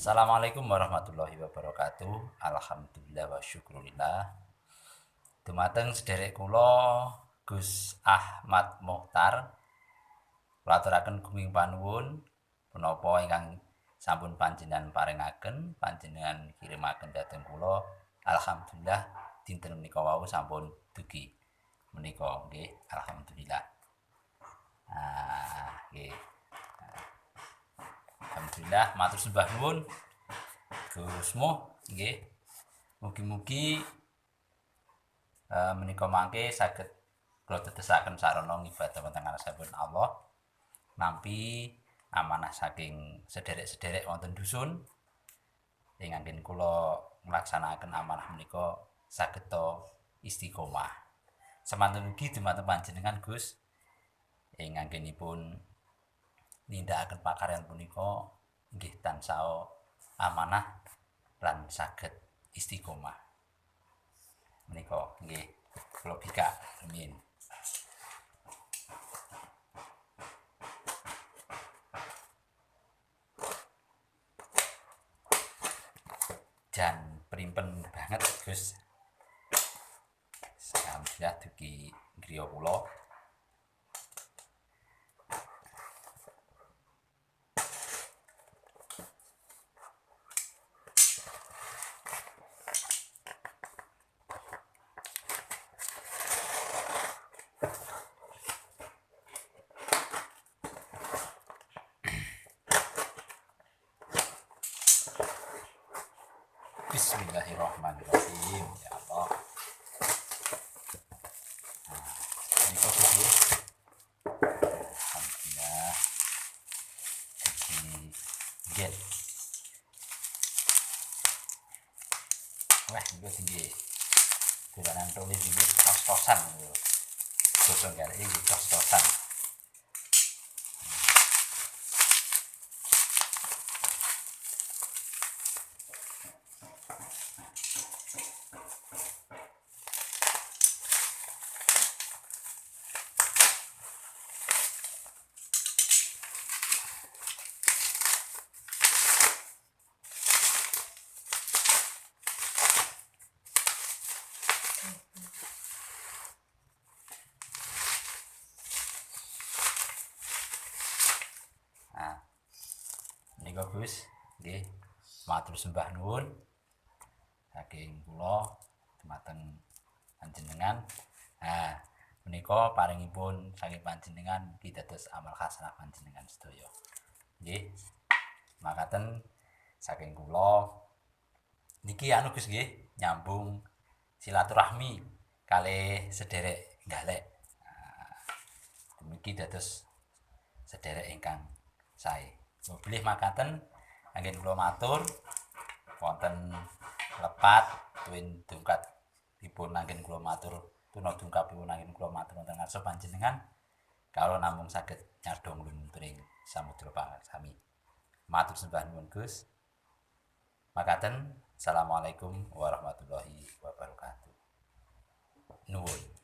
Assalamualaikum warahmatullahi wabarakatuh. Alhamdulillah wa syukurillah. Dumateng sederek kula Gus Ahmad Mokhtar, kula aturaken gunging panuwun punapa ingkang sampun panjenengan paringaken, panjenengan kirimaken dhateng kula. Alhamdulillah dinten menika wau sampun dugi menika nggih, alhamdulillah. Nah, nggih. Alhamdulillah matur sembah nuwun Gus Moh nggih. Mugi-mugi menika mangke saged kula tetesaken sarana ngibadah wonten ngarsanipun Allah. Nampi amanah saking sederek-sederek wonten dusun ing anggen kula nglaksanakaken amanah menika saged istiqomah. Semanten ugi dumateng panjenengan Gus ing anggenipun nindakaken pakaryan punika nggih tansah amanah lan saged istiqomah. Menika nggih kula bikak rumiyin. Jan primpen banget Gus. Alhamdulillah dugi griya kula. Bismillahirrahmanirrahim. Ya Allah. Nah, ini kok sih. Alhamdulillah. Jadi gel. Wah, ini tinggi. Dolanan tulis iki tos-tosan lho. Gosong kali iki tos-tosan. Menika Gus nggih matur sembah nuwun saking kula dumateng panjenengan. Nah, menika paringipun saking panjenengan mugi dados amal hasanah panjenengan sedaya. Nggih. Makaten saking kula niki anu Gus nggih nyambung silaturahmi kalih sederek Galek. Nah, dumugi dados sederek ingkang sae. Bilih makaten anggen kula matur wonten lepat tuwin dungkat dipun anggen kula matur tuna dungkapipun anggen kula matur wonten ngarsa panjenengan kawula namung saged nyadhong lunuring samudra pangaksami. Matur sembah nuwun Gus. Makaten, assalamualaikum warahmatullahi wabarakatuh. Nuwun.